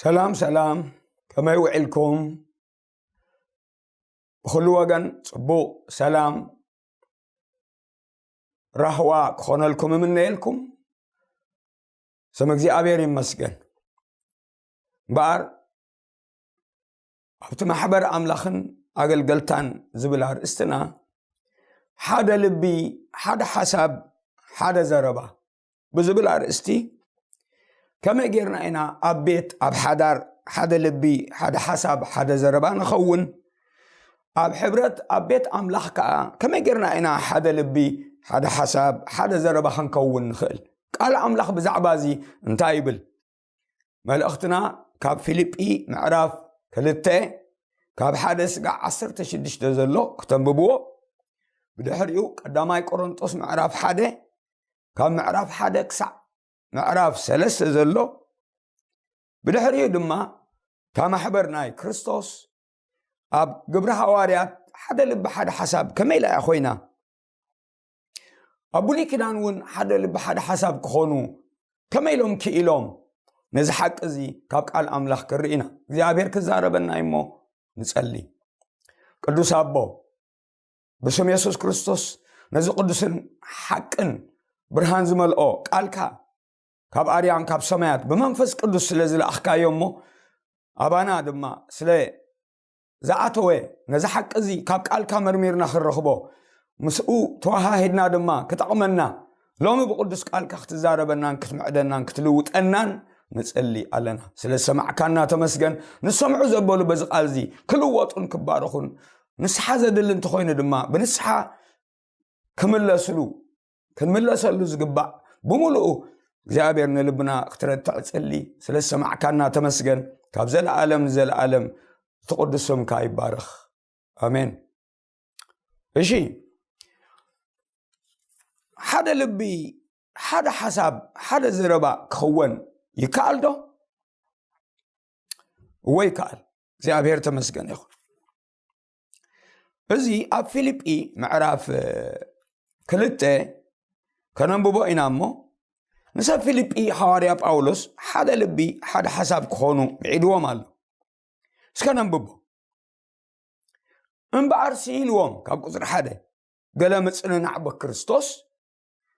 ሰላም ሰላም፣ ከመይ ውዒልኩም? ብኹሉ ወገን ጽቡቕ ሰላም ራህዋ ክኾነልኩም እምነየልኩም። ስም እግዚኣብሔር ይመስገን። እምበኣር ኣብቲ ማሕበር ኣምላኽን ኣገልገልታን ዝብል ኣርእስትና ሓደ ልቢ፣ ሓደ ሓሳብ፣ ሓደ ዘረባ ብዝብል ኣርእስቲ ከመይ ጌርና ኢና ኣብ ቤት፣ ኣብ ሓዳር ሓደ ልቢ፣ ሓደ ሓሳብ፣ ሓደ ዘረባ ንኸውን? ኣብ ሕብረት ኣብ ቤት ኣምላኽ ከኣ ከመይ ጌርና ኢና ሓደ ልቢ፣ ሓደ ሓሳብ፣ ሓደ ዘረባ ክንከውን ንኽእል? ቃል ኣምላኽ ብዛዕባ እዚ እንታይ ይብል? መልእኽትና ካብ ፊልጲ ምዕራፍ ክልተ ካብ ሓደ ስጋዕ ዓሰርተ ሽዱሽተ ዘሎ ክተንብብዎ፣ ብድሕሪኡ ቀዳማይ ቆሮንጦስ ምዕራፍ ሓደ ካብ ምዕራፍ ሓደ ክሳዕ ምዕራፍ ሰለስተ ዘሎ፣ ብድሕሪኡ ድማ እታ ማሕበር ናይ ክርስቶስ ኣብ ግብሪ ሃዋርያት ሓደ ልቢ ሓደ ሓሳብ ከመይ ኢላ እያ ኮይና? ኣብ ብሉይ ኪዳን እውን ሓደ ልቢ ሓደ ሓሳብ ክኾኑ ከመይ ኢሎም ክኢሎም? ነዚ ሓቂ እዚ ካብ ቃል ኣምላኽ ክርኢ ኢና። እግዚኣብሔር ክዛረበና እዩ እሞ ንጸሊ። ቅዱስ ኣቦ፣ ብስም የሱስ ክርስቶስ ነዚ ቅዱስን ሓቅን ብርሃን ዝመልኦ ቃልካ ካብ ኣርያም ካብ ሰማያት ብመንፈስ ቅዱስ ስለ ዝለኣኽካዮ እሞ ኣባና ድማ ስለ ዝኣተወ ነዚ ሓቂ እዚ ካብ ቃልካ መርሚርና ክንረኽቦ ምስኡ ተዋሃሂድና ድማ ክጠቕመና ሎሚ ብቅዱስ ቃልካ ክትዛረበናን ክትምዕደናን ክትልውጠናን ንጸሊ ኣለና። ስለ ዝሰማዕካና ተመስገን። ንሰምዑ ዘበሉ በዚ ቃል እዚ ክልወጡን ክባረኹን ንስሓ ዘድሊ እንተኾይኑ ድማ ብንስሓ ክምለስሉ ክንምለሰሉ ዝግባእ ብምሉኡ እግዚኣብሔር ንልብና ክትረትዕ እጽሊ። ስለ ዝሰማዕካና ተመስገን። ካብ ዘለኣለም ንዘለኣለም እቲ ቅዱስ ስምካ ይባረኽ። ኣሜን። እሺ፣ ሓደ ልቢ፣ ሓደ ሓሳብ፣ ሓደ ዘረባ ክኽወን ይከኣል ዶ? እወ ይከኣል። እግዚኣብሔር ተመስገን ይኹን። እዚ ኣብ ፊልጲ ምዕራፍ ክልተ ከነንብቦ ኢና እሞ፣ ንሰብ ፊልጲ ሃዋርያ ጳውሎስ ሓደ ልቢ ሓደ ሓሳብ ክኾኑ ምዒድዎም ኣሎ። እስከ ነንብቦ። እምበኣር ስኢልዎም ካብ ቁፅሪ ሓደ፣ ገለ ምፅንናዕ ብክርስቶስ፣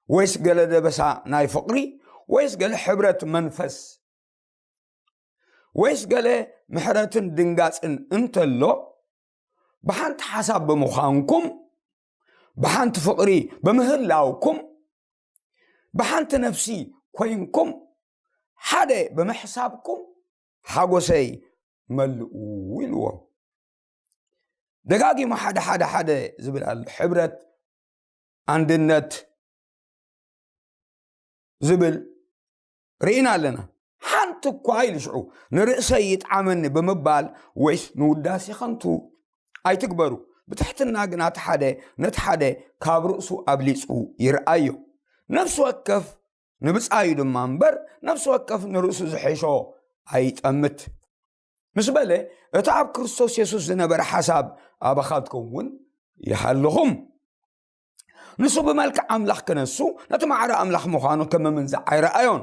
ወይስ ገለ ደበሳ ናይ ፍቕሪ፣ ወይስ ገለ ሕብረት መንፈስ፣ ወይስ ገለ ምሕረትን ድንጋጽን እንተሎ፣ ብሓንቲ ሓሳብ ብምዃንኩም፣ ብሓንቲ ፍቕሪ ብምህላውኩም፣ ብሓንቲ ነፍሲ ኮይንኩም፣ ሓደ ብምሕሳብኩም ሓጎሰይ መልኡ ኢልዎም። ደጋጊሙ ሓደ ሓደ ሓደ ዝብል ኣሎ። ሕብረት፣ ኣንድነት ዝብል ርኢና ኣለና። ሓንቲ እኳ ኢሉ ሽዑ ንርእሰይ ይጥዓመኒ ብምባል ወይስ ንውዳሴ ከንቱ ኣይትግበሩ። ብትሕትና ግና እቲ ሓደ ነቲ ሓደ ካብ ርእሱ ኣብሊጹ ይርኣዮ። ነፍሲ ወከፍ ንብጻዩ ድማ እምበር ነፍሲ ወከፍ ንርእሱ ዝሕሾ ኣይጠምት። ምስ በለ እቲ ኣብ ክርስቶስ የሱስ ዝነበረ ሓሳብ ኣባኻትኩም እውን ይሃልኹም። ንሱ ብመልክዕ ኣምላኽ ክነሱ ነቲ ማዕረ ኣምላኽ ምዃኑ ከም ምምንዛዕ ኣይረኣዮን።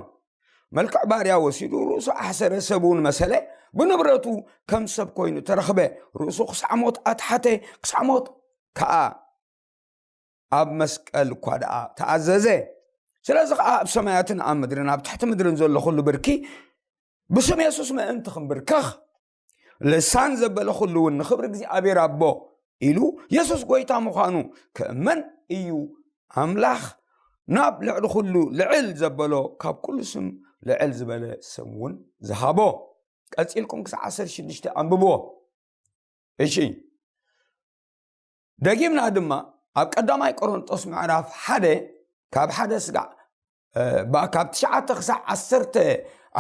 መልክዕ ባርያ ወሲዱ ርእሱ ኣሕሰረ፣ ሰብ እውን መሰለ፣ ብንብረቱ ከም ሰብ ኮይኑ ተረኽበ። ርእሱ ክሳዕ ሞት ኣትሓተ፣ ክሳዕ ሞት ከኣ ኣብ መስቀል እኳ ደኣ ተኣዘዘ። ስለዚ ከኣ ኣብ ሰማያትን ኣብ ምድርን ኣብ ትሕቲ ምድርን ዘሎ ኩሉ ብርኪ ብስም የሱስ ምእንቲ ክንብርከኽ፣ ልሳን ዘበለ ኩሉ እውን ንኽብሪ እግዚኣብሔር ኣቦ ኢሉ የሱስ ጎይታ ምዃኑ ክእመን እዩ። ኣምላኽ ናብ ልዕሊ ኩሉ ልዕል ዘበሎ ካብ ኩሉ ስም ልዕል ዝበለ ስም እውን ዝሃቦ። ቀጺልኩም ክሳዕ ዓሰርተ ሽዱሽተ ኣንብብዎ። እሺ፣ ደጊምና ድማ ኣብ ቀዳማይ ቆሮንጦስ ምዕራፍ ሓደ ካብ ሓደ ስጋዕ፣ እ፣ ባ-፣ ካብ ትሽዓተ ክሳዕ ዓሰርተ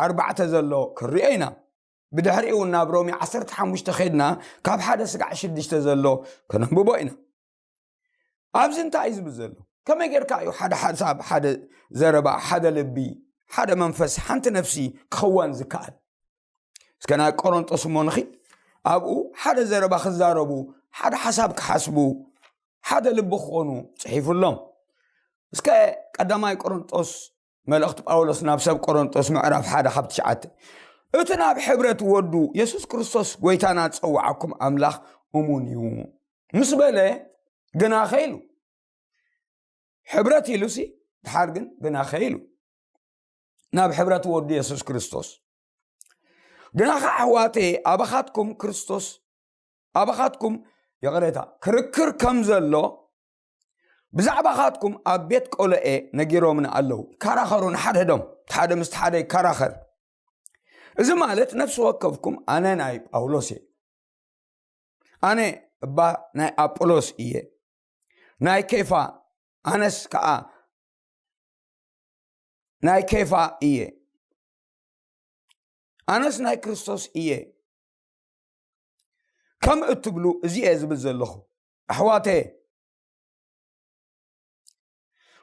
ኣርባዕተ ዘሎ ክንሪኦ ኢና። ብድሕሪኡ እውን ናብ ሮሜ ዓሰርተ ሓሙሽተ ከድና ካብ ሓደ ስጋዕ ሽዱሽተ ዘሎ ከነንብቦ ኢና። ኣብዚ እንታይ እዩ ዝብል ዘሎ? ከመይ ጌርካ እዩ ሓደ ሓሳብ፣ ሓደ ዘረባ፣ ሓደ ልቢ፣ ሓደ መንፈስ፣ ሓንቲ ነፍሲ ክኽወን ዝከኣል? እስከ ናብ ቆሮንጦስ እሞ ንኺድ። ኣብኡ ሓደ ዘረባ ክዛረቡ፣ ሓደ ሓሳብ ክሓስቡ፣ ሓደ ልቢ ክኾኑ ጽሒፉሎም። እስከ ቀዳማይ ቆሮንጦስ፣ መልእኽቲ ጳውሎስ ናብ ሰብ ቆሮንጦስ ምዕራፍ ሓደ ካብ ትሽዓተ፣ እቲ ናብ ሕብረት ወዱ የሱስ ክርስቶስ ጎይታና ዝጸውዓኩም ኣምላኽ እሙን እዩ ምስ በለ፣ ግናኸ ኢሉ። ሕብረት ኢሉሲ፣ ድሓር ግን ግናኸ ኢሉ። ናብ ሕብረት ወዱ የሱስ ክርስቶስ። ግናኸ ኣሕዋተየ፣ ኣባኻትኩም ክርስቶስ፣ ኣባኻትኩም፣ ይቕሬታ፣ ክርክር ከም ዘሎ ብዛዕባኻትኩም ኣብ ቤት ቆሎኤ ነጊሮምኒ ኣለዉ። ይከራኸሩ ንሓድሕዶም፣ እቲ ሓደ ምስቲ ሓደ ይከራኸር። እዚ ማለት ነፍሲ ወከፍኩም ኣነ ናይ ጳውሎስ እየ፣ ኣነ እባ ናይ ኣጵሎስ እየ፣ ናይ ኬፋ፣ ኣነስ ከኣ ናይ ኬፋ እየ፣ ኣነስ ናይ ክርስቶስ እየ ከም እትብሉ እዚ እየ ዝብል ዘለኹ። ኣሕዋተየ፣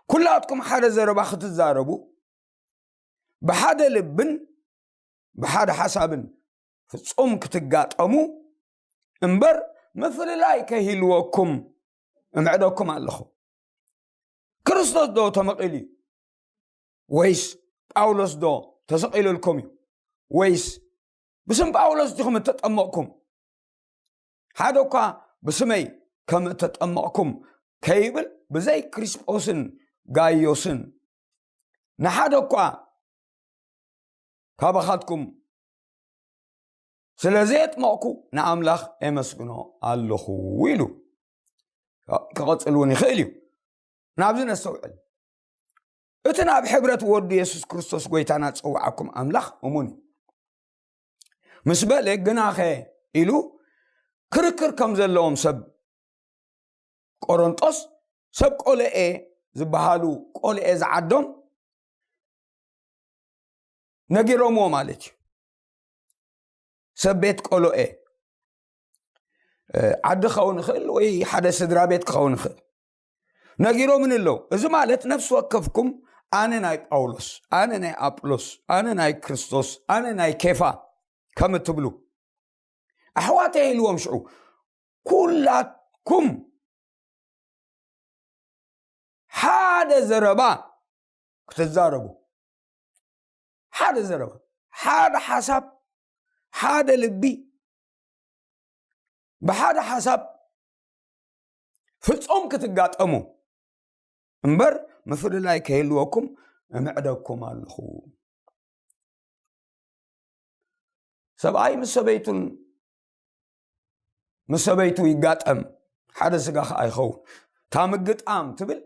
ኩላትኩም ሓደ ዘረባ ክትዛረቡ፣ ብሓደ ልብን ብሓደ ሓሳብን ፍጹም ክትጋጠሙ እምበር፣ ምፍልላይ ከይህልወኩም እምዕደኩም ኣለኹ። ክርስቶስ ዶ ተመቒሉ እዩ? ወይስ ጳውሎስ ዶ ተሰቒሉልኩም እዩ? ወይስ ብስም ጳውሎስ ዲኹም እተጠመቕኩም? ሓደ እኳ ብስመይ ከም እተጠመቕኩም ከይብል፣ ብዘይ ክሪስጶስን ጋይዮስን ንሓደ እኳ ካባኻትኩም ስለ ዘየጥመቕኩ ንኣምላኽ የመስግኖ ኣለኹ ኢሉ። ክቐጽል እውን ይኽእል እዩ። ናብዚ ነስተውዕል። እቲ ናብ ሕብረት ወዱ የሱስ ክርስቶስ ጎይታና ዝጸውዓኩም ኣምላኽ እሙን እዩ ምስ በለ፣ ግናኸ ኢሉ ክርክር ከም ዘለዎም ሰብ ቆሮንጦስ፣ ሰብ ቆልኤ ዝበሃሉ፣ ቆልኤ ዝዓዶም ነጊሮምዎ ማለት እዩ። ሰብ ቤት ቆሎኤ፣ እ፣ ዓዲ ክኸውን ይኽእል ወይ ሓደ ስድራ ቤት ክኸውን ይኽእል። ነጊሮምን ኣለዉ። እዚ ማለት ነፍሲ ወከፍኩም ኣነ ናይ ጳውሎስ፣ ኣነ ናይ ኣጵሎስ፣ ኣነ ናይ ክርስቶስ፣ ኣነ ናይ ኬፋ ከም እትብሉ፣ ኣሕዋተይ ኢልዎም ሽዑ፣ ኩላትኩም ሓደ ዘረባ ክትዛረቡ፣ ሓደ ዘረባ፣ ሓደ ሓሳብ፣ ሓደ ልቢ፣ ብሓደ ሓሳብ ፍጹም ክትጋጠሙ እምበር፣ ምፍልላይ ከይህልወኩም እምዕደኩም ኣለኹ። ሰብኣይ ምስ ሰበይቱን ምስ ሰበይቱ ይጋጠም፣ ሓደ ስጋ ኸኣ ይኸውን። እታ ምግጣም ትብል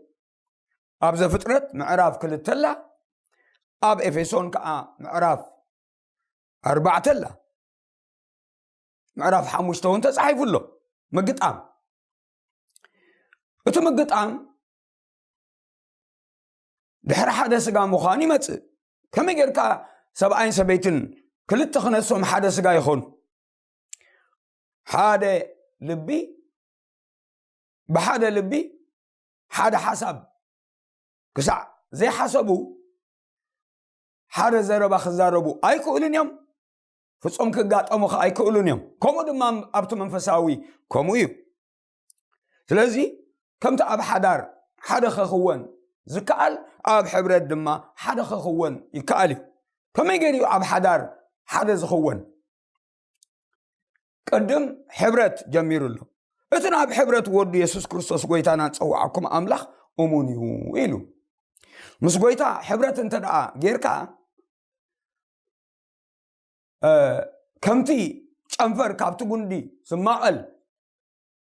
ኣብ ዘፍጥረት ምዕራፍ ክልተ ኣላ፣ ኣብ ኤፌሶን ከኣ ምዕራፍ ኣርባዕተ ኣላ። ምዕራፍ ሓሙሽተ እውን ተጻሒፉ ኣሎ። ምግጣም፣ እቲ ምግጣም ድሕሪ ሓደ ስጋ ምዃን ይመጽእ። ከመይ ጌርካ ሰብኣይን ሰበይትን ክልተ ክነሶም ሓደ ስጋ ይኾኑ? ሓደ ልቢ፣ ብሓደ ልቢ ሓደ ሓሳብ ክሳዕ ዘይሓሰቡ ሓደ ዘረባ ክዛረቡ ኣይክእሉን እዮም። ፍጹም ክጋጠሙ ከኣ ኣይክእሉን እዮም። ከምኡ ድማ ኣብቲ መንፈሳዊ ከምኡ እዩ። ስለዚ ከምቲ ኣብ ሓዳር ሓደ ክኽወን ዝከኣል፣ ኣብ ሕብረት ድማ ሓደ ክኽወን ይከኣል እዩ። ከመይ ገይሩ እዩ ኣብ ሓዳር ሓደ ዝኽወን? ቅድም ሕብረት ጀሚሩ ኣሎ። እቲ ናብ ሕብረት ወዱ የሱስ ክርስቶስ ጎይታና ዝጸውዓኩም ኣምላኽ እሙን እዩ ኢሉ። ምስ ጎይታ ሕብረት እንተ ደኣ ጌርካ፣ እ፣ ከምቲ ጨንፈር ካብቲ ጉንዲ ዝማቐል፣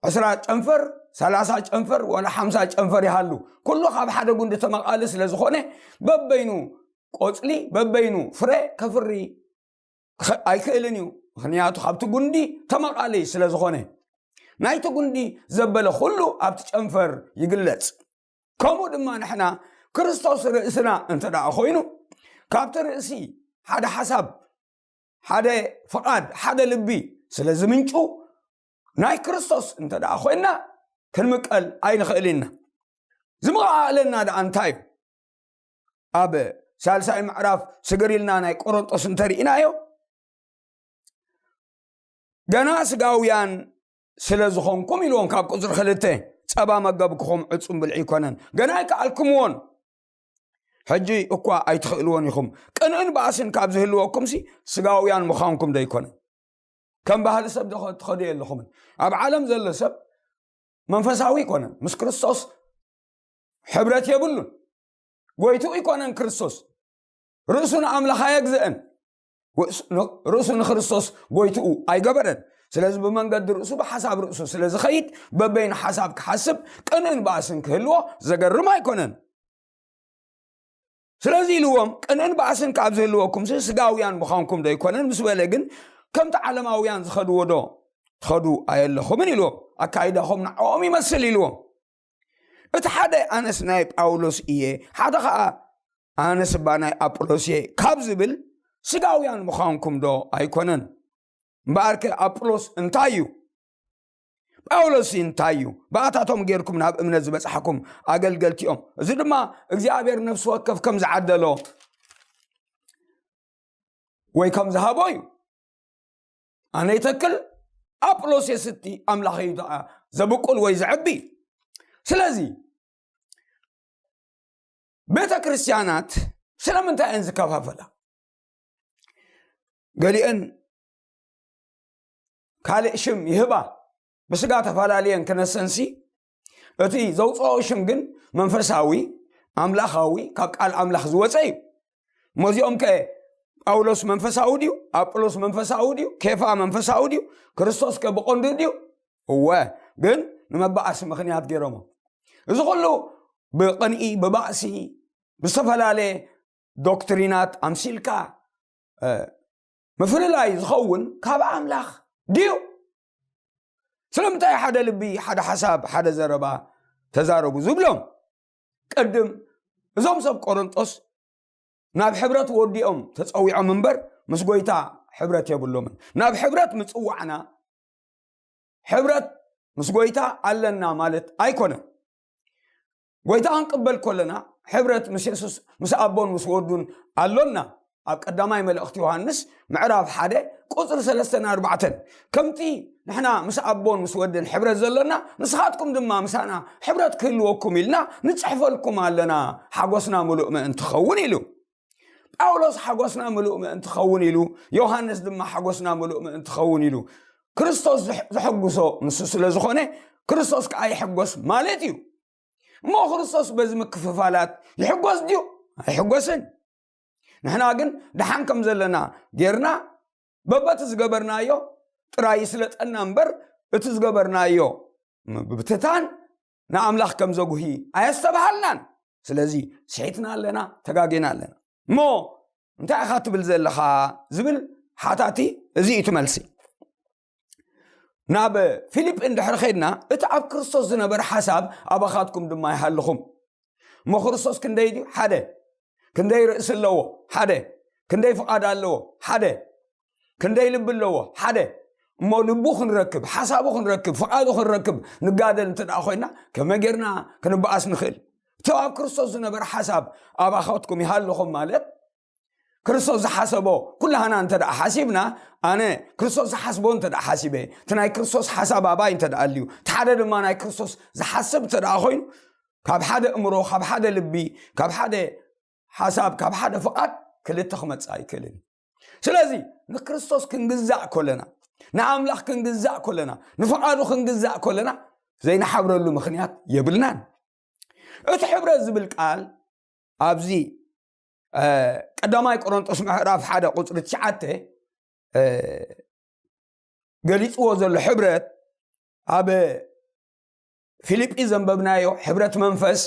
ዕስራ ጨንፈር፣ ሰላሳ ጨንፈር፣ ዋላ ሓምሳ ጨንፈር ይሃሉ፣ ኩሉ ካብ ሓደ ጉንዲ ተመቓሊ ስለ ዝኾነ፣ በበይኑ ቆጽሊ፣ በበይኑ ፍረ ከፍሪ ክኸ-፣ ኣይክእልን እዩ። ምኽንያቱ ካብቲ ጉንዲ ተመቓሊ ስለ ዝኾነ፣ ናይቲ ጉንዲ ዘበለ ኩሉ ኣብቲ ጨንፈር ይግለጽ። ከምኡ ድማ ንሕና ክርስቶስ ርእስና እንተ ደኣ ኮይኑ፣ ካብቲ ርእሲ ሓደ ሓሳብ፣ ሓደ ፍቓድ፣ ሓደ ልቢ ስለ ዝምንጩ፣ ናይ ክርስቶስ እንተ ደኣ ኮይንና ክንምቀል ኣይንኽእል ኢና። ዝመቓቐለና ደኣ እንታይ እዩ? ኣብ ሳልሳይ ምዕራፍ ስግር ኢልና ናይ ቆሮንጦስ እንተርኢናዮ፣ ገና ስጋውያን ስለ ዝኾንኩም ኢልዎም፣ ካብ ቁጽሪ ክልተ፣ ጸባ መገብክኹም ዕጹም ብልዒ ኣይኮነን፣ ገና ኣይከኣልኩምዎን። ሕጂ እኳ ኣይትኽእልዎን ኢኹም። ቅንእን ባእስን ካብ ዝህልወኩምሲ ስጋውያን ምዃንኩም ዶ ኣይኮነን? ከም ባህሊ ሰብ ዶ ትኸዱ የለኹምን? ኣብ ዓለም ዘሎ ሰብ መንፈሳዊ ኣይኮነን። ምስ ክርስቶስ ሕብረት የብሉን። ጎይትኡ ኣይኮነን ክርስቶስ። ርእሱ ንኣምላኽ ኣየግዝእን። ወስ-፣ ን-፣ ርእሱ ንክርስቶስ ጎይትኡ ኣይገበረን። ስለዚ ብመንገዲ ርእሱ፣ ብሓሳብ ርእሱ ስለ ዝኸይድ፣ በበይኑ ሓሳብ ክሓስብ፣ ቅንእን ባእስን ክህልዎ ዘገርም ኣይኮነን። ስለዚ ኢልዎም፣ ቅንእን ባእስን ካብ ዝህልወኩም ሲ ስጋውያን ምዃንኩም ዶ ኣይኮነን? ምስ በለ ግን፣ ከምቲ ዓለማውያን ዝኸድዎ ዶ ትኸዱ ኣየለኹምን? ኢልዎም። ኣካይዳኹም ንዕኦም ይመስል ኢልዎም። እቲ ሓደ ኣነስ ናይ ጳውሎስ እየ፣ ሓደ ኸኣ ኣነስ እባ ናይ ኣጵሎስ እየ ካብ ዝብል፣ ስጋውያን ምዃንኩም ዶ ኣይኮነን? እምበኣርከ ኣጵሎስ እንታይ እዩ? ጳውሎስ እንታይ እዩ? ብኣታቶም ጌርኩም ናብ እምነት ዝበጽሓኩም ኣገልገልቲ እዮም። እዚ ድማ እግዚኣብሔር ነፍሲ ወከፍ ከም ዝዓደሎ ወይ ከም ዝሃቦ እዩ። ኣነ ይተክል፣ ኣጵሎስ የስቲ፣ ኣምላኽ እዩ ደኣ ዘብቁል ወይ ዘዕቢ። ስለዚ ቤተ ክርስቲያናት ስለምንታይ እየን ዝከፋፈላ? ገሊአን ካልእ ሽም ይህባ፣ ብስጋ ተፈላለየን ክነሰንሲ፣ እቲ ዘውፅኦ ሽም ግን መንፈሳዊ፣ ኣምላኻዊ፣ ካብ ቃል ኣምላኽ ዝወፀ እዩ። እሞ እዚኦም ከ ጳውሎስ መንፈሳዊ ድዩ? ኣጵሎስ መንፈሳዊ ድዩ? ኬፋ መንፈሳዊ ድዩ? ክርስቶስ ከ ብቐንዱ ድዩ? እወ፣ ግን ንመባኣሲ ምኽንያት ገይሮሞ። እዚ ኩሉ ብቕንኢ፣ ብባእሲ፣ ብዝተፈላለየ ዶክትሪናት ኣምሲልካ፣ እ፣ ምፍልላይ ዝኸውን ካብ ኣምላኽ ድዩ? ስለምንታይ ሓደ ልቢ፣ ሓደ ሓሳብ፣ ሓደ ዘረባ ተዛረቡ ዝብሎም? ቅድም እዞም ሰብ ቆሮንጦስ ናብ ሕብረት ወዲኦም ተጸዊዖም እምበር ምስ ጎይታ ሕብረት የብሎምን። ናብ ሕብረት ምጽዋዕና ሕብረት ምስ ጎይታ ኣለና ማለት ኣይኮነን። ጎይታ ክንቅበል ከለና ሕብረት ምስ የሱስ ምስ ኣቦን ምስ ወዱን ኣሎና። ኣብ ቀዳማይ መልእኽቲ ዮሃንስ ምዕራፍ ሓደ ቁጽሪ ሰለስተን ኣርባዕተን፣ ከምቲ ንሕና ምስ ኣቦን ምስ ወድን ሕብረት ዘሎና ንስኻትኩም ድማ ምሳና ሕብረት ክህልወኩም ኢልና ንጽሕፈልኩም ኣለና፣ ሓጎስና ምሉእ ምእንቲ ኸውን ኢሉ። ጳውሎስ ሓጎስና ምሉእ ምእንቲ ኸውን ኢሉ፣ ዮሃንስ ድማ ሓጎስና ምሉእ ምእንቲ ኸውን ኢሉ። ክርስቶስ ዝሕ-፣ ዘሐጉሶ ንሱ ስለ ዝኾነ ክርስቶስ ከኣ ይሕጎስ ማለት እዩ። እሞ ክርስቶስ በዚ ምክፍፋላት ይሕጎስ ድዩ? ኣይሕጎስን። ንሕና ግን ደሓን ከም ዘለና ጌርና በበቲ ዝገበርናዮ ጥራይ ይስለጠና እምበር፣ እቲ ዝገበርናዮ ምብትታን ንኣምላኽ ከም ዘጉሂ ኣየስተብሃልናን። ስለዚ ስሒትና ኣለና፣ ተጋጌና ኣለና። እሞ እንታይ ኢኻ ትብል ዘለኻ ዝብል ሓታቲ እዚ እዩ እቲ መልሲ። ናብ ፊልጲ እንድሕር ኸድና፣ እቲ ኣብ ክርስቶስ ዝነበረ ሓሳብ ኣባኻትኩም ድማ ይሃልኹም። እሞ ክርስቶስ ክንደይ ድዩ? ሓደ። ክንደይ ርእሲ ኣለዎ? ሓደ። ክንደይ ፍቓድ ኣለዎ? ሓደ። ክንደይ ልቢ ኣለዎ? ሓደ። እሞ ልቡ ክንረክብ፣ ሓሳቡ ክንረክብ፣ ፍቓዱ ክንረክብ ንጋደል እንተ ደኣ ኮይና፣ ከመይ ጌርና ክንበኣስ ንኽእል? እቲ ኣብ ክርስቶስ ዝነበረ ሓሳብ ኣባኻትኩም ይሃልኹም ማለት፣ ክርስቶስ ዝሓሰቦ ኩላህና እንተ ደኣ ሓሲብና፣ ኣነ ክርስቶስ ዝሓስቦ እንተ ደኣ ሓሲበ፣ እቲ ናይ ክርስቶስ ሓሳብ ኣባይ እንተ ደኣ ኣልዩ፣ እቲ ሓደ ድማ ናይ ክርስቶስ ዝሓስብ እንተ ደኣ ኮይኑ፣ ካብ ሓደ እምሮ፣ ካብ ሓደ ልቢ፣ ካብ ሓደ ሓሳብ፣ ካብ ሓደ ፍቓድ ክልተ ክመጽእ ኣይክእልን። ስለዚ ንክርስቶስ ክንግዛእ ከለና፣ ንኣምላኽ ክንግዛእ ከለና፣ ንፍቓዱ ክንግዛእ ከለና ዘይንሓብረሉ ምኽንያት የብልናን። እቲ ሕብረት ዝብል ቃል ኣብዚ፣ እ፣ ቀዳማይ ቆሮንጦስ ምዕራፍ ሓደ ቁጽሪ ትሽዓተ፣ እ፣ ገሊጽዎ ዘሎ ሕብረት ኣብ ፊልጲ ዘንበብናዮ ሕብረት መንፈስ፣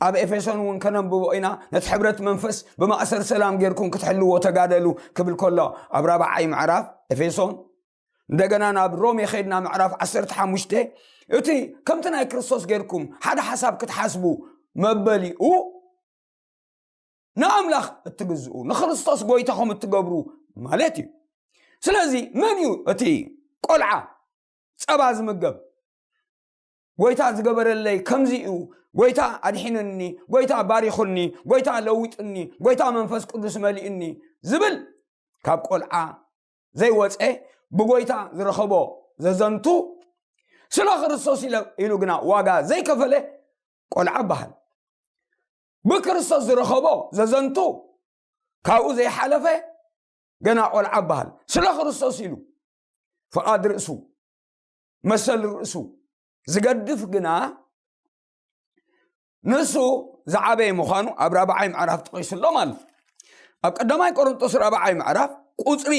ኣብ ኤፌሶን እውን ከነንብቦ ኢና። ነቲ ሕብረት መንፈስ ብማእሰር ሰላም ጌርኩም ክትሕልዎ ተጋደሉ ክብል ከሎ፣ ኣብ ራብዓይ ምዕራፍ ኤፌሶን፣ እንደገና ናብ ሮሜ ኸድና ምዕራፍ ዓሰርተ ሓሙሽተ፣ እቲ ከምቲ ናይ ክርስቶስ ጌርኩም ሓደ ሓሳብ ክትሓስቡ መበሊኡ ንኣምላኽ እትግዝኡ፣ ንክርስቶስ ጎይታኹም እትገብሩ ማለት እዩ። ስለዚ መን እዩ እቲ ቆልዓ ጸባ ዝምገብ? ጎይታ ዝገበረለይ ከምዚ እዩ፣ ጎይታ ኣድሒኑኒ፣ ጎይታ ባሪኹኒ፣ ጎይታ ለዊጡኒ፣ ጎይታ መንፈስ ቅዱስ መሊኡኒ ዝብል ካብ ቆልዓ ዘይወፀ፣ ብጎይታ ዝረኸቦ ዘዘንቱ፣ ስለ ክርስቶስ ኢለ-፣ ኢሉ ግና ዋጋ ዘይከፈለ ቆልዓ በሃል። ብክርስቶስ ዝረኸቦ ዘዘንቱ ካብኡ ዘይሓለፈ ገና ቆልዓ በሃል። ስለ ክርስቶስ ኢሉ ፍቓድ ርእሱ፣ መሰል ርእሱ ዝገድፍ ግና ንሱ ዝዓበየ ምዃኑ ኣብ ራብዓይ ምዕራፍ ጠቒሱሎም ኣሎ። ኣብ ቀዳማይ ቆሮንጦስ ራብዓይ ምዕራፍ ቁጽሪ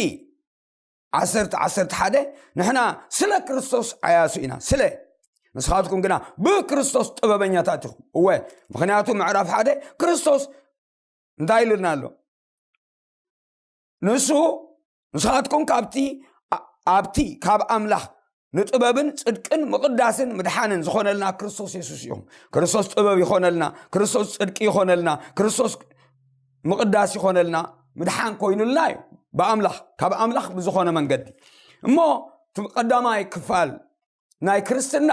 ዓሰርተ፣ ዓሰርተ ሓደ፣ ንሕና ስለ ክርስቶስ ዓያሱ ኢና። ስለ ንስኻትኩም ግና ብክርስቶስ ጥበበኛታት ኢኹም። እወ፣ ምኽንያቱ ምዕራፍ ሓደ ክርስቶስ እንታይ ኢሉና ኣሎ? ንሱ ንስኻትኩም ካብቲ ኣብቲ ካብ ኣምላኽ ንጥበብን ጽድቅን ምቕዳስን ምድሓንን ዝኾነልና ክርስቶስ የሱስ እዮም። ክርስቶስ ጥበብ ይኾነልና፣ ክርስቶስ ጽድቂ ይኾነልና፣ ክርስቶስ ምቕዳስ ይኾነልና፣ ምድሓን ኮይኑልና እዩ። ብኣምላኽ፣ ካብ ኣምላኽ ብዝኾነ መንገዲ። እሞ እቲ ቀዳማይ ክፋል ናይ ክርስትና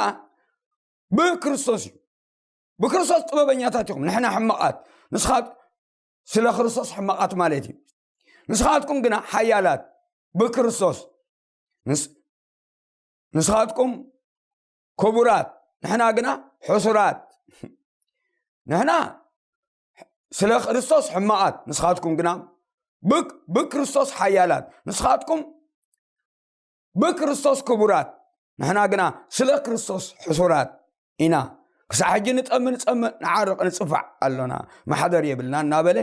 ብክርስቶስ እዩ። ብክርስቶስ ጥበበኛታት ኢኹም። ንሕና ሕመቓት፣ ንስኻ፣ ስለ ክርስቶስ ሕመቓት ማለት እዩ። ንስኻትኩም ግና ሓያላት ብክርስቶስ። ንስ-፣ ንስኻትኩም ክቡራት፣ ንሕና ግና ሕሱራት። ንሕና ስለ ክርስቶስ ሕመቓት፣ ንስኻትኩም ግና ብክ-፣ ብክርስቶስ ሓያላት፣ ንስኻትኩም ብክርስቶስ ክቡራት፣ ንሕና ግና ስለ ክርስቶስ ሕሱራት ኢና። ክሳዕ ሕጂ ንጠሚ ንጸምእ፣ ንዓርቕ ንጽፋዕ ኣሎና፣ ማሕደር የብልና እናበለ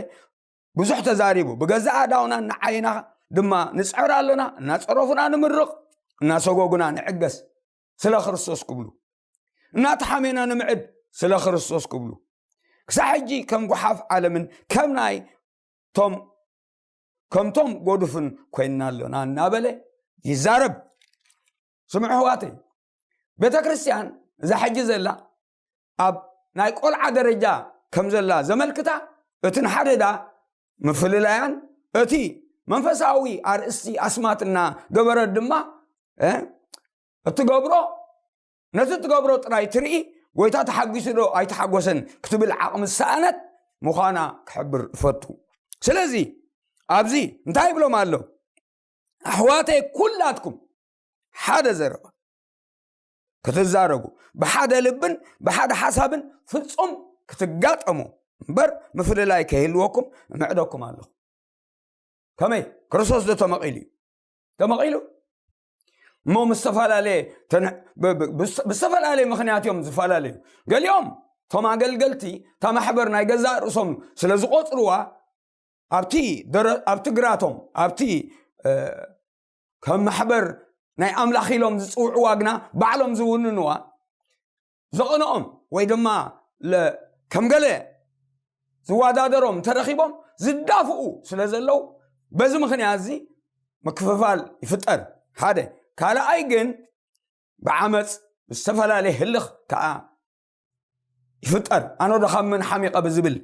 ብዙሕ ተዛሪቡ። ብገዛእ ኣእዳውና ንዓይና ድማ ንጽዕር ኣሎና፣ እናጸረፉና ንምርቕ፣ እናሰጎጉና ንዕገስ። ስለ ክርስቶስ ክብሉ፣ እናተሓሜና ንምዕድ፣ ስለ ክርስቶስ ክብሉ። ክሳዕ ሕጂ ከም ጓሓፍ ዓለምን ከም ናይ ቶም፣ ከምቶም ጎዱፍን ኮይንና ኣሎና እናበለ ይዛረብ። ስምዑ ኣሕዋተይ፣ ቤተ ክርስቲያን እዛ ሕጂ ዘላ ኣብ ናይ ቆልዓ ደረጃ ከም ዘላ ዘመልክታ፣ እቲ ንሓደዳ ምፍልላያን እቲ መንፈሳዊ ኣርእስቲ ኣስማት እናገበረት ድማ፣ እ፣ እትገብሮ፣ ነቲ እትገብሮ ጥራይ ትርኢ፣ ጎይታ ተሓጒሱ ዶ ኣይተሓጎሰን ክትብል ዓቕሚ ዝሰኣነት ምዃና ክሕብር እፈቱ። ስለዚ ኣብዚ እንታይ ይብሎም ኣሎ? ኣሕዋተይ ኩላትኩም ሓደ ዘረባ ክትዛረቡ፣ ብሓደ ልብን ብሓደ ሓሳብን ፍጹም ክትጋጠሙ እምበር ምፍልላይ ከይህልወኩም እምዕደኩም ኣለኹ። ከመይ? ክርስቶስ ዶ ተመቒሉ እዩ? ተመቒሉ። እሞ ምስ ዝተፈላለየ ተን-፣ ብ-፣ ብ-፣ ብስ-፣ ብዝተፈላለየ ምኽንያት እዮም ዝፈላለዩ። ገሊኦም እቶም ኣገልገልቲ እታ ማሕበር ናይ ገዛእ ርእሶም ስለ ዝቖጽርዋ ኣብቲ ደረ-፣ ኣብቲ ግራቶም፣ ኣብቲ፣ እ፣ ከም ማሕበር ናይ ኣምላኽ ኢሎም ዝጽውዕዋ ግና ባዕሎም ዝውንንዋ ዘቕንኦም ወይ ድማ ለ-፣ ከም ገለ ዝወዳደሮም እንተረኺቦም ዝዳፍኡ ስለ ዘለዉ በዚ ምኽንያት እዚ ምክፍፋል ይፍጠር። ሓደ። ካልኣይ ግን ብዓመፅ ብዝተፈላለየ ህልኽ ከዓ ይፍጠር። ኣነ ዶ ካብ መን ሓሚቐ ብዝብል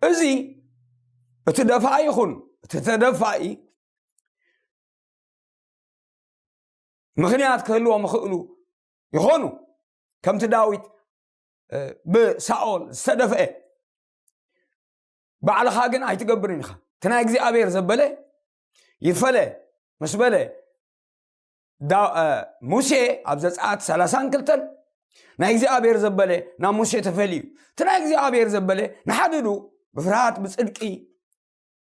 እዚ እቲ ደፋኢ ይኹን እቲ ተደፋኢ ምኽንያት ክህልዎም ይኽእሉ ይኾኑ። ከምቲ ዳዊት፣ እ፣ ብሳኦል ዝተደፍአ፣ ባዕልኻ ግን ኣይትገብርን ኢኻ። እቲ ናይ እግዚኣብሔር ዘበለ ይፈለ ምስ በለ፣ ዳ-፣ እ፣ ሙሴ ኣብ ዘጸኣት ሰላሳን ክልተን ናይ እግዚኣብሔር ዘበለ ናብ ሙሴ ተፈልዩ። እቲ ናይ እግዚኣብሔር ዘበለ ንሓድዱ ብፍርሃት፣ ብጽድቂ፣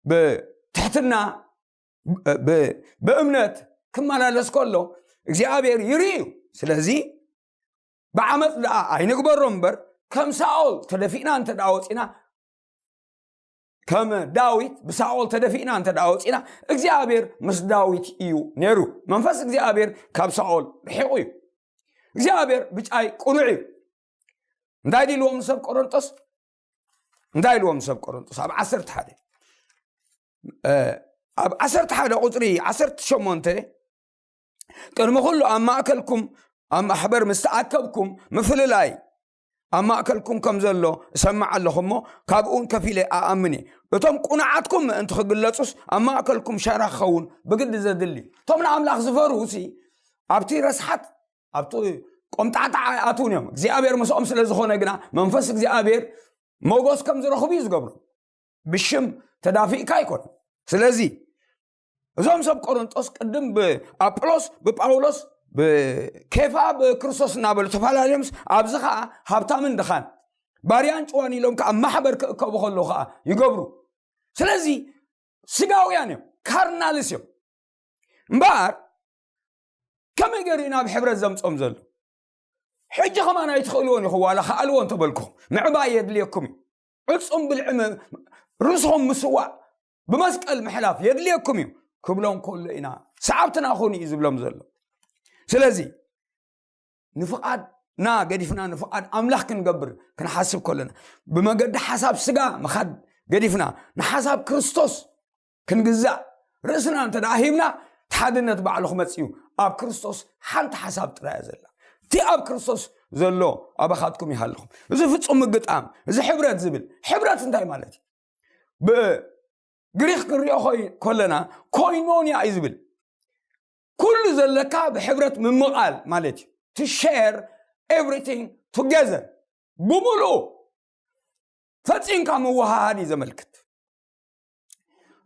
ብትሕትና፣ ብ-፣ ብእምነት ክመላለስ ከሎ እግዚኣብሔር ይርኢ እዩ። ስለዚ ብዓመፅ ደኣ ኣይንግበሮ እምበር፣ ከም ሳኦል ተደፊእና እንተ ደኣ ወፂና፣ ከም ዳዊት ብሳኦል ተደፊእና እንተ ደኣ ወፂና፣ እግዚኣብሔር ምስ ዳዊት እዩ ነይሩ። መንፈስ እግዚኣብሔር ካብ ሳኦል ርሒቑ እዩ። እግዚኣብሔር ብጫይ ቅኑዕ እዩ። እንታይ ድልዎም ሰብ ቆሮንጦስ? እንታይ ኢልዎም ሰብ ቆሮንጦስ? ኣብ ዓሰርተ ሓደ፣ እ፣ ኣብ ዓሰርተ ሓደ ቁጽሪ ዓሰርተ ሸሞንተ፣ ቅድሚ ኩሉ ኣብ ማእከልኩም ኣብ ማሕበር ምስ ተኣከብኩም ምፍልላይ ኣብ ማእከልኩም ከም ዘሎ እሰምዕ ኣለኹ እሞ፣ ካብኡ ከፊለ ኣኣምን እየ። እቶም ቁኑዓትኩም ምእንቲ ክግለጹስ ኣብ ማእከልኩም ሸራ ክኸውን ብግዲ ዘድሊ። እቶም ንኣምላኽ ዝፈርሁሲ ኣብቲ ረስሓት፣ ኣብቲ ቆምጣዕጣዕ ኣይኣትውን እዮም። እግዚኣብሔር ምስኦም ስለ ዝኾነ ግና መንፈስ እግዚኣብሔር ሞጎስ ከም ዝረኽቡ እዩ ዝገብሩ። ብሽም ተዳፊእካ ኣይኮነን። ስለዚ እዞም ሰብ ቆሮንጦስ ቅድም ብኣጵሎስ፣ ብጳውሎስ፣ ብኬፋ፣ ብክርስቶስ እናበሉ ተፈላለዮምስ፣ ኣብዚ ኸዓ ሃብታምን ድኻን፣ ባርያን ጭዋን ኢሎም ከዓ ማሕበር ክእከቡ ከለዉ ከዓ ይገብሩ። ስለዚ ስጋውያን እዮም፣ ካርናልስ እዮም። እምበኣር ከመይ ገይሩ እዩ ናብ ሕብረት ዘምጾም ዘሎ? ሕጂ ከማን ኣይትኽእልዎን ኢኹም፣ ዋላ ከኣልዎ እንተበልኩም ምዕባይ የድልየኩም እዩ። ዕጹም ብልዒ ም- ርእስኹም ምስዋእ፣ ብመስቀል ምሕላፍ የድልየኩም እዩ ክብሎም ከሎ ኢና፣ ሰዓብትና ኹኑ እዩ ዝብሎም ዘሎ። ስለዚ ንፍቓድና ገዲፍና ንፍቓድ ኣምላኽ ክንገብር ክንሓስብ ከለና፣ ብመገዲ ሓሳብ ስጋ ምኻድ ገዲፍና ንሓሳብ ክርስቶስ ክንግዛእ ርእስና እንተ ደኣ ሂብና፣ እቲ ሓድነት ባዕሉ ክመጽእ እዩ። ኣብ ክርስቶስ ሓንቲ ሓሳብ ጥራይ እያ ዘላ። እቲ ኣብ ክርስቶስ ዘሎ ኣባኻትኩም ይሃልኹም። እዚ ፍጹም ምግጣም፣ እዚ ሕብረት ዝብል፣ ሕብረት እንታይ ማለት እዩ? ብግሪኽ ክንሪኦ ኮይ- ከለና ኮይኖንያ እዩ ዝብል። ኩሉ ዘለካ ብሕብረት ምምቓል ማለት እዩ። To share everything together፣ ብምሉኡ ፈጺምካ ምውሃሃድ እዩ ዘመልክት።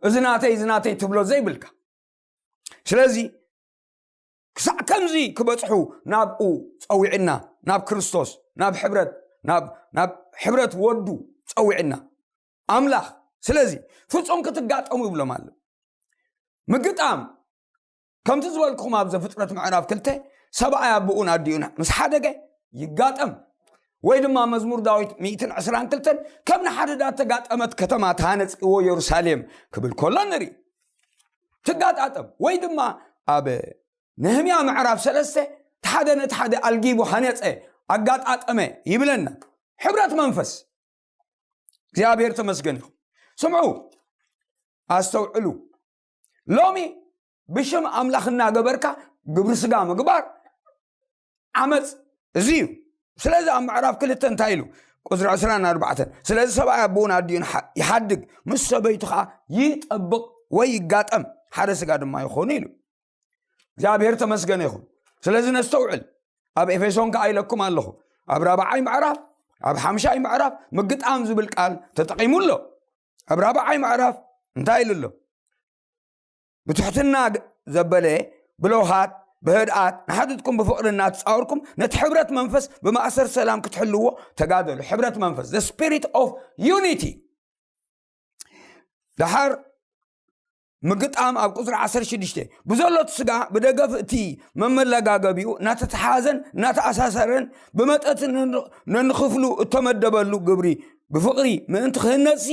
እዚ ናተይ፣ እዚ ናተይ ትብሎ ዘይብልካ። ስለዚ ክሳዕ ከምዚ ክበጽሑ ናብኡ ጸዊዕና፣ ናብ ክርስቶስ፣ ናብ ሕብረት፣ ናብ ናብ ሕብረት ወዱ ጸዊዕና ኣምላኽ። ስለዚ ፍጹም ክትጋጠሙ ይብሎም ኣሎ። ምግጣም ከምቲ ዝበልኩኹም ኣብ ዘፍጥረት ምዕራፍ ክልተ፣ ሰብኣይ ኣቦኡን ኣዲኡን ምስ ሓደገ ይጋጠም፣ ወይ ድማ መዝሙር ዳዊት ሚእትን ዕስራን ክልተን ከም ንሓደ ዳተጋጠመት ከተማ ተሃነጽዎ የሩሳሌም ክብል ከሎ ንርኢ። ትጋጣጠም። ወይ ድማ ኣብ ነህምያ ምዕራፍ ሰለስተ፣ እቲ ሓደ ነቲ ሓደ ኣልጊቡ ሃነጸ፣ ኣጋጣጠመ ይብለና። ሕብረት መንፈስ። እግዚኣብሔር ተመስገን ይኹን። ስምዑ፣ ኣስተውዕሉ። ሎሚ ብሽም ኣምላኽ እናገበርካ ግብሪ ስጋ ምግባር ዓመፅ እዚ እዩ። ስለዚ ኣብ ምዕራፍ ክልተ እንታይ ኢሉ? ቁፅሪ ዕስራን ኣርባዕተን፣ ስለዚ ሰብኣይ ኣቦኡን ኣዲኡን ሓ- ይሓድግ፣ ምስ ሰበይቱ ከዓ ይጠብቕ ወይ ይጋጠም፣ ሓደ ስጋ ድማ ይኾኑ ኢሉ። እግዚኣብሔር ተመስገነ ይኹን። ስለዚ ነስተውዕል። ኣብ ኤፌሶን ከዓ ኢለኩም ኣለኹ፣ ኣብ ራብዓይ ምዕራፍ፣ ኣብ ሓምሻይ ምዕራፍ ምግጣም ዝብል ቃል ተጠቒሙ ኣሎ። ኣብ ራብዓይ ምዕራፍ እንታይ ኢሉ ኣሎ? ብትሕትና ግ- ዘበለ፣ ብለውሃት፣ ብህድኣት ንሓድትኩም ብፍቕሪ እናተጻወርኩም ነቲ ሕብረት መንፈስ ብማእሰር ሰላም ክትሕልዎ ተጋደሉ። ሕብረት መንፈስ፣ the spirit of unity። ደሓር ምግጣም ኣብ ቁፅሪ ዓሰርተ ሽዱሽተ፣ ብዘሎ እቲ ስጋ ብደገፍ እቲ መመለጋገቢኡ እናተተሓዘን እናተኣሳሰረን ብመጠን ነን- ነንክፍሉ እተመደበሉ ግብሪ ብፍቕሪ ምእንቲ ክህነፅሲ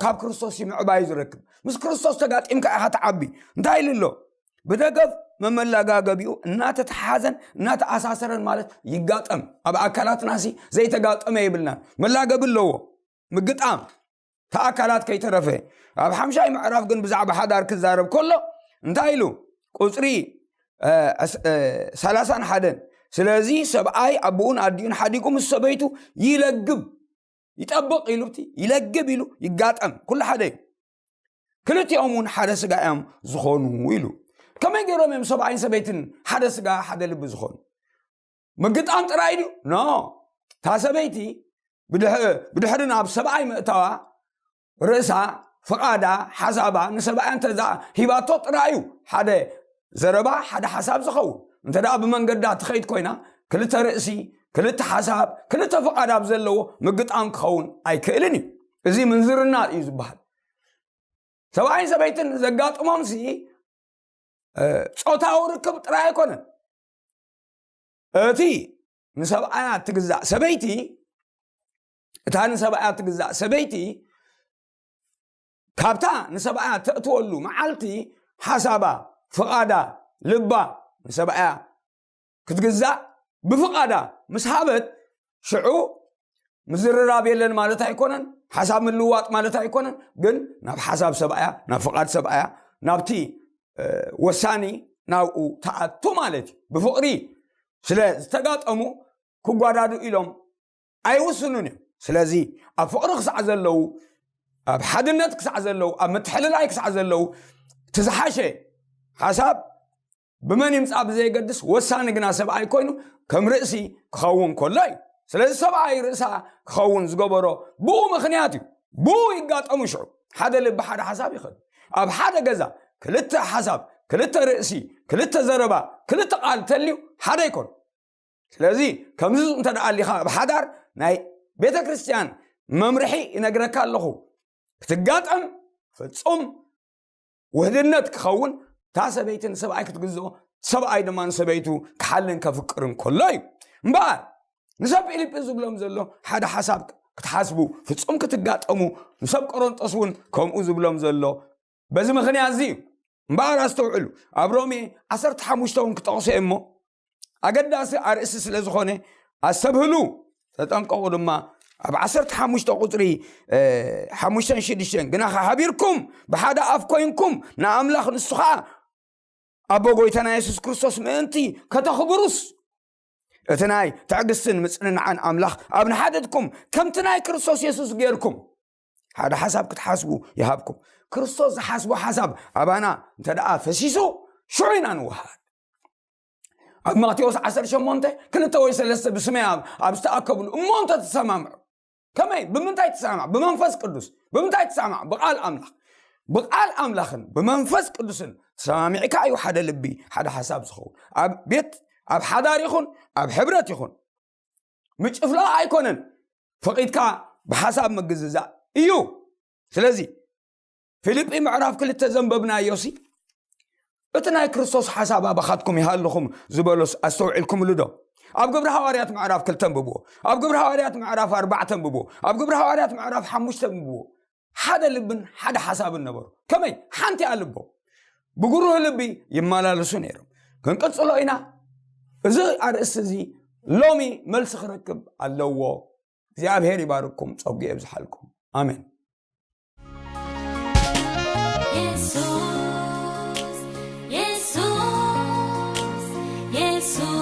ካብ ክርስቶስ እዩ ምዕባይ ዝረክብ። ምስ ክርስቶስ ተጋጢምካ ኢኻ ትዓቢ። እንታይ ኢሉ ኣሎ? ብደገፍ መመላጋገቢኡ እናተተሓዘን እናተኣሳሰረን ማለት ይጋጠም። ኣብ ኣካላትናሲ ዘይተጋጠመ የብልናን። መላገቢ ኣለዎ። ምግጣም ተኣካላት ከይተረፈ። ኣብ ሓምሻይ ምዕራፍ ግን ብዛዕባ ሓዳር ክዛረብ ከሎ እንታይ ኢሉ? ቁፅሪ እ፣ ዕስ- እ፣ ሰላሳን ሓደን፣ ስለዚ ሰብኣይ ኣቦኡን ኣዲኡን ሓዲጉ ምስ ሰበይቱ ይለግብ፣ ይጠብቕ ኢሉ፣ እቲ ይለግብ ኢሉ ይጋጠም፣ ኩሉ ሓደ እዩ። ክልቲኦም እውን ሓደ ስጋ እዮም ዝኾኑ ኢሉ። ከመይ ገይሮም እዮም ሰብኣይን ሰበይትን ሓደ ስጋ ሓደ ልቢ ዝኾኑ? ምግጣም ጥራይ ድዩ? ኖ። እታ ሰበይቲ ብድሕ- ብድሕሪ ናብ ሰብኣይ ምእታዋ ርእሳ፣ ፍቓዳ፣ ሓሳባ ንሰብኣያ እንተ ዛ- ሂባቶ ጥራይ እዩ ሓደ ዘረባ፣ ሓደ ሓሳብ ዝኸውን። እንተ ደኣ ብመንገዳ ትኸይድ ኮይና፣ ክልተ ርእሲ፣ ክልተ ሓሳብ፣ ክልተ ፍቓድ ኣብ ዘለዎ ምግጣም ክኸውን ኣይክእልን እዩ። እዚ ምንዝርና እዩ ዝበሃል። ሰብኣይን ሰበይትን ዘጋጥሞምሲ እ፣ ጾታዊ ርክብ ጥራይ ኣይኮነን። እቲ ንሰብኣያ ትግዛእ ሰበይቲ፣ እታ ንሰብኣያ ትግዛእ ሰበይቲ፣ ካብታ ንሰብኣያ ተእትወሉ መዓልቲ ሓሳባ፣ ፍቓዳ፣ ልባ ንሰብኣያ ክትግዛእ ብፍቓዳ ምስ ሃበት፣ ሽዑ ምዝርራብ የለን ማለት ኣይኮነን፣ ሓሳብ ምልዋጥ ማለት ኣይኮነን። ግን ናብ ሓሳብ ሰብኣያ፣ ናብ ፍቓድ ሰብኣያ፣ ናብቲ እ፣ ወሳኒ ናብኡ ተኣቱ ማለት እዩ። ብፍቕሪ ስለ ዝተጋጠሙ ክጓዳዱ ኢሎም ኣይውስኑን እዮም። ስለዚ ኣብ ፍቕሪ ክሳዕ ዘለዉ፣ ኣብ ሓድነት ክሳዕ ዘለዉ፣ ኣብ ምትሕልላይ ክሳዕ ዘለዉ፣ እቲ ዝሓሸ ሓሳብ ብመን ይምጻእ ብዘየገድስ ወሳኒ ግና ሰብኣይ ኮይኑ ከም ርእሲ ክኸውን ከሎ እዩ። ስለዚ ሰብኣይ ርእሳ ክኸውን ዝገበሮ ብኡ ምኽንያት እዩ። ብኡ ይጋጠሙ። ሽዑ ሓደ ልቢ ሓደ ሓሳብ ይኸዱ። ኣብ ሓደ ገዛ ክልተ ሓሳብ፣ ክልተ ርእሲ፣ ክልተ ዘረባ፣ ክልተ ቃል ተልዩ ሓደ ይኮኑ። ስለዚ ከምዚ እንተ ደኣ ኣሊኻ ኣብ ሓዳር ናይ ቤተ ክርስቲያን መምርሒ ይነግረካ ኣለኹ። ክትጋጠም ፍጹም ውህድነት ክኸውን፣ እታ ሰበይቲ ንሰብኣይ ክትግዝኦ፣ ሰብኣይ ድማ ንሰበይቱ ክሓልን ከፍቅርን ከሎ እዩ። እምበኣር ንሰብ ፊልጲ ዝብሎም ዘሎ ሓደ ሓሳብ ክትሓስቡ፣ ፍጹም ክትጋጠሙ፣ ንሰብ ቆሮንጦስ እውን ከምኡ ዝብሎም ዘሎ በዚ ምኽንያት እዚ እዩ። እምበኣር ኣስተውዕሉ፣ ኣብ ሮሜ ዓሰርተ ሓሙሽተ እውን ክጠቕሶ እየ እሞ፣ ኣገዳሲ ኣርእስቲ ስለ ዝኾነ ኣስተብህሉ፣ ተጠንቀቑ ድማ። ኣብ ዓሰርተ ሓሙሽተ ቁጽሪ ሓሙሽተን ሽዱሽተን፣ ግናኸ ሓቢርኩም ብሓደ ኣፍ ኮይንኩም ንኣምላኽ፣ ንሱ ኸዓ ኣቦ ጎይታና የሱስ ክርስቶስ ምእንቲ ከተኽብሩስ፣ እቲ ናይ ትዕግስትን ምጽንናዕን ኣምላኽ ኣብ ንሓድሕድኩም ከምቲ ናይ ክርስቶስ የሱስ ጌርኩም ሓደ ሓሳብ ክትሓስቡ ይሃብኩም። ክርስቶስ ዝሓስቦ ሓሳብ ኣባና እንተ ደኣ ፈሲሱ፣ ሽዑ ኢና ንወሃድ። ኣብ ማቴዎስ ዓሰርተ ሸሞንተ፣ ክልተ ወይ ሰለስተ ብስመይ ኣብ ዝተኣከብሉ እሞ እንተ ትሰማምዑ። ከመይ? ብምንታይ ትሰማማዕ? ብመንፈስ ቅዱስ። ብምንታይ ትሰማማዕ? ብቓል ኣምላኽ። ብቓል ኣምላኽን ብመንፈስ ቅዱስን ተሰማሚዕካ እዩ ሓደ ልቢ፣ ሓደ ሓሳብ ዝኸውን። ኣብ ቤት፣ ኣብ ሓዳር ይኹን ኣብ ሕብረት ይኹን ምጭፍላቕ ኣይኮነን። ፈቒድካ ብሓሳብ ምግዝዛእ እዩ። ስለዚ ፊልጲ ምዕራፍ ክልተ ዘንበብናዮሲ፣ እቲ ናይ ክርስቶስ ሓሳብ ኣባኻትኩም ይሃልኹም ዝበሎስ ኣስተውዒልኩምሉ ዶ? ኣብ ግብሪ ሃዋርያት ምዕራፍ ክልተ ኣንብብዎ። ኣብ ግብሪ ሃዋርያት ምዕራፍ ኣርባዕተ ኣንብብዎ። ኣብ ግብሪ ሃዋርያት ምዕራፍ ሓሙሽተ ኣንብብዎ። ሓደ ልብን ሓደ ሓሳብን ነበሩ። ከመይ? ሓንቲ እያ ልቦም። ብጉሩህ ልቢ ይመላለሱ ነይሮም። ክንቅጽሎ ኢና። እዚ ኣርእስቲ እዚ ሎሚ መልሲ ክረክብ ኣለዎ። እግዚኣብሔር ይባርኩም፣ ጸጉ የብዝሓልኩም። ኣሜን። የሱስ የሱስ የሱስ